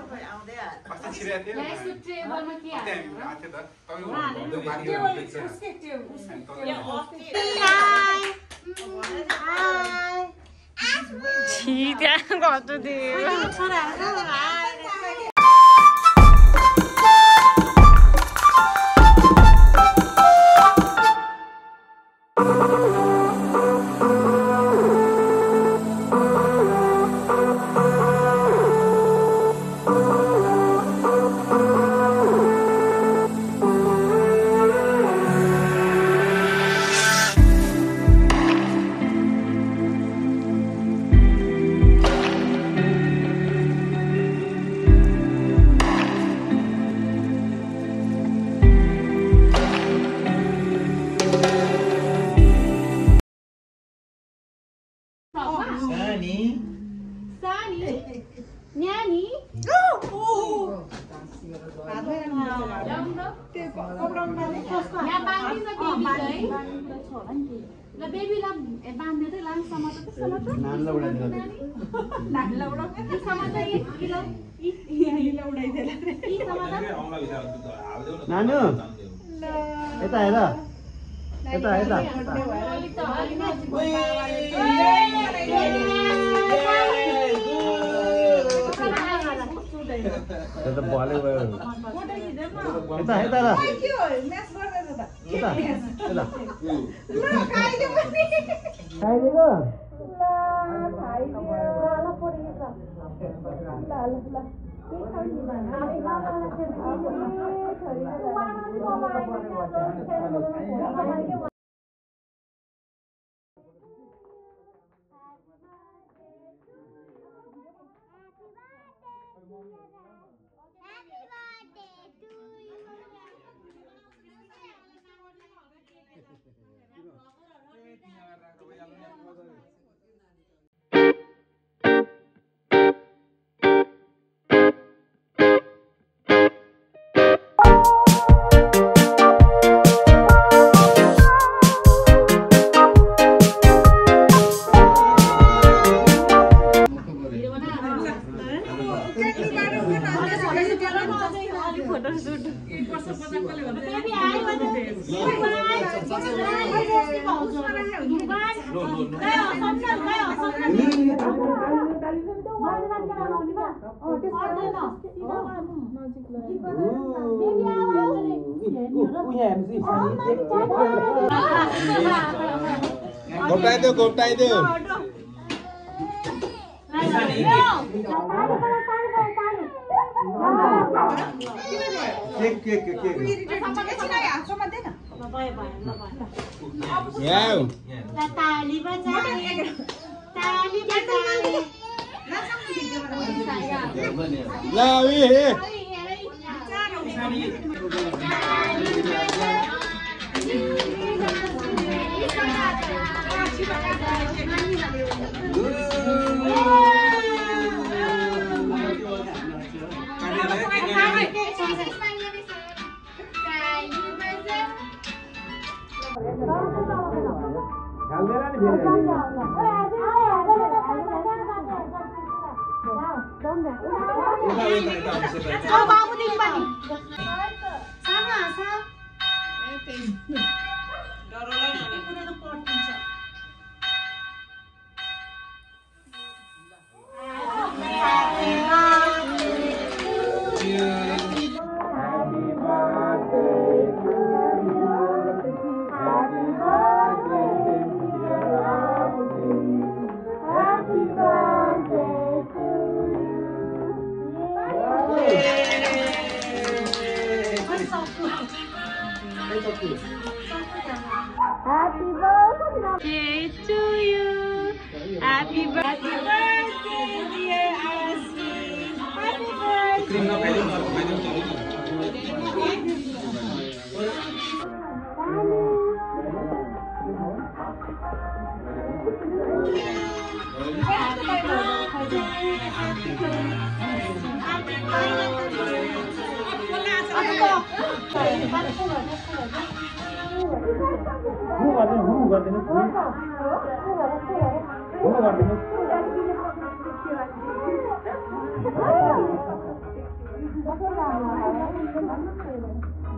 अस्ति छिरेको थियो यसको ट्रेबलमा के हाल्नु छिट्या कस्तो दियो नानु यता हेर यता यता त बले भयो यता यता र यता यता खाइदिएको गोप्टाइदेऊ Happy birthday to you. Happy birthday, dear Ashley. Happy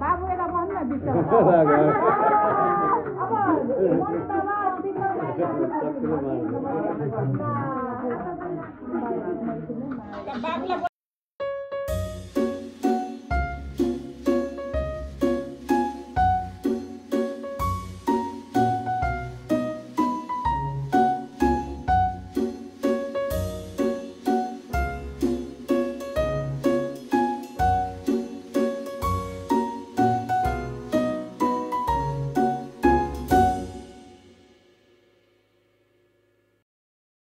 बाबु यसलाई भन्न बिर्छ बाबुलाई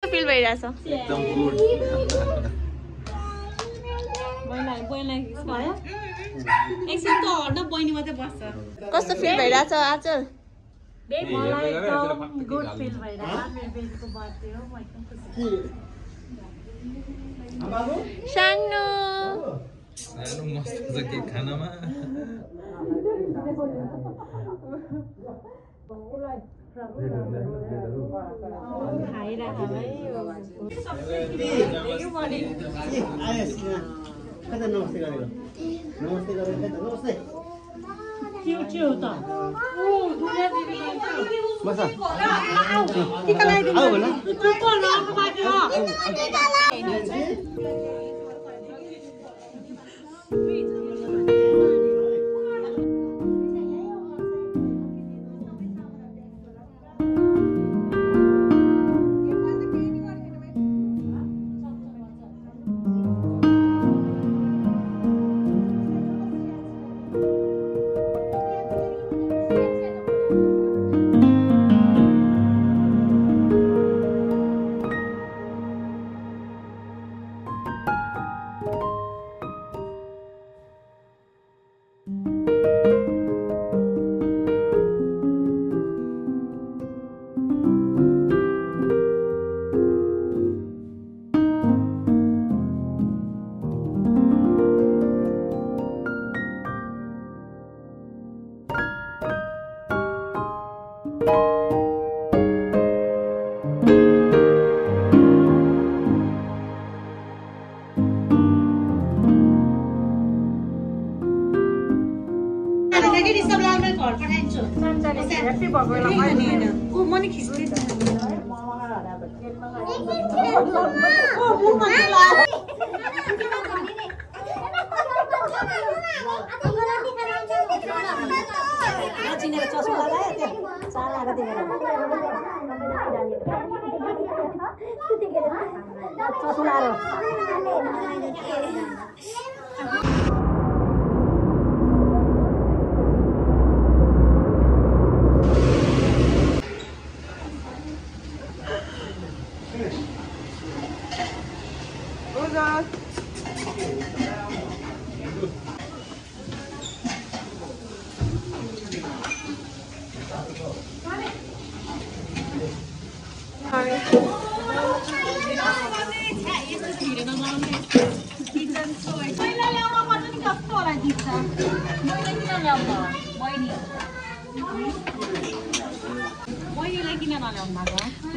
फिल भइरहेछ एकदम गुड कस्तो फिल भइरहेछ आज गुड फिल भइरहेछ मेरो बेबीको बर्थडे हो म एकदम खुसी सानो मस्त छ के खानामा नमस्ते गरेको नमस्ते गरेको नमस्ते के हो त ओ दुनिया दिदी बस टिका लगाइदिनु आऊ होला चुप न बाकी हो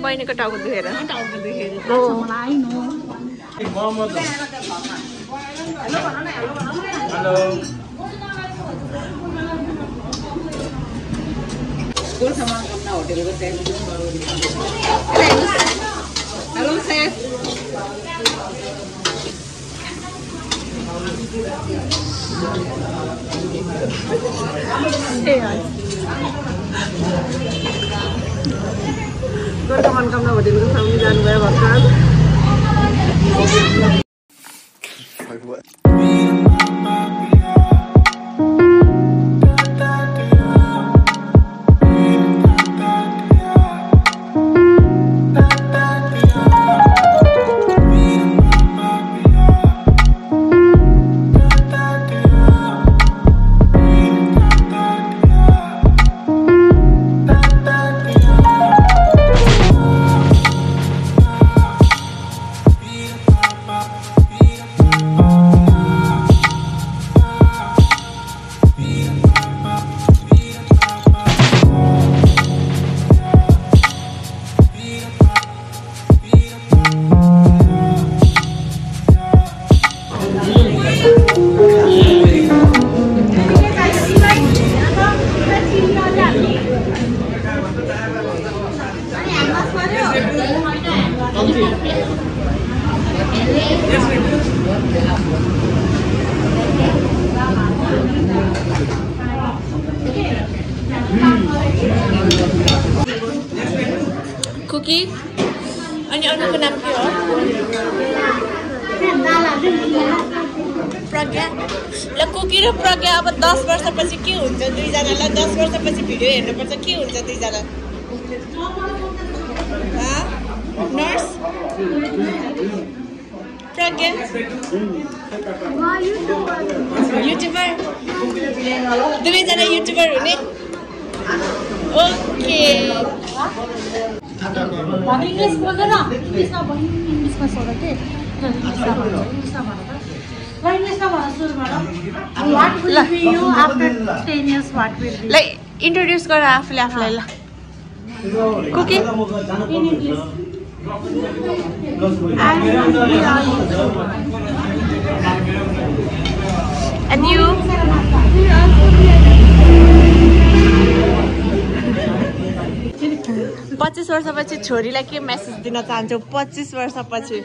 बहिनीको टाउको दुखेर Hello, chef. गोर्खा मनोकामना होटेलको सामने जानुभयो भर्खर कुकी अनि अरूको नाम के हो प्रज्ञा ल कुकी र प्रज्ञा अब 10 वर्षपछि के हुन्छ दुईजनालाई 10 वर्षपछि भिडियो हेर्नुपर्छ के हुन्छ दुईजना नर्स प्रज्ञा युट्युबर दुवैजना युट्युबर हुने ओके इंग्लिश बोल्दैन इंग्लिशमा भन्नु इंग्लिशमा सोध के इंग्लिशमा भन सुरुबाट what will be you after 10 years what will be ल इन्ट्रोड्युस गर आफूले आफूलाई ल कुकी इन इंग्लिश and you 25 वर्षपछि छोरीलाई के मेसेज दिन चाहन्छौ 25 वर्षपछि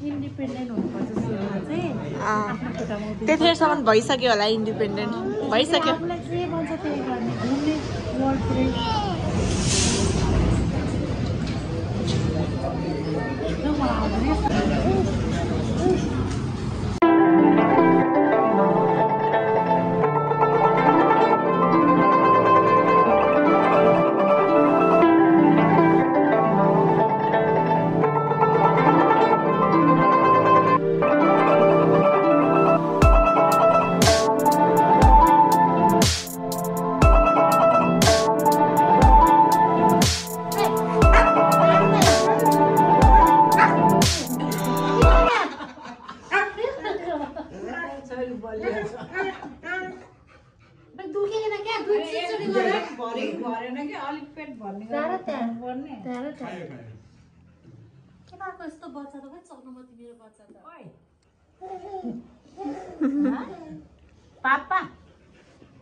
इन्डिपेन्डेन्ट हुनुपर्छ सुरुमा चाहिँ आफ्नो खुट्टामा त्यतिखेरसम्म भइसक्यो होला इन्डिपेन्डेन्ट भइसक्यो आफूलाई जे भन्छ त्यही गर्ने घुम्ने वर्ल्ड पुरै पापा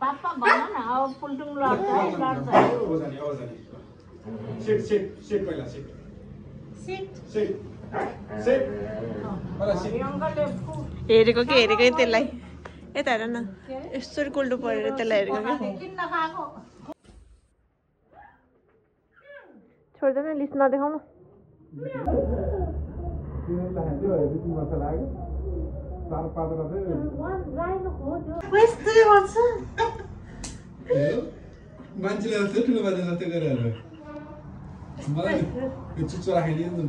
पापा भन न अब पुल्टुङ लड्छ हेरेको कि हेरेको त्यसलाई यता हेर न यस्तो कुल्टो परेर त्यसलाई हेरेको कि छोड्दैन लिस्ट नदेखाउनु मान्छेले जस्तो ठुलो मान्छे जस्तो गरेर मलाई चुच्चो राखिदिनु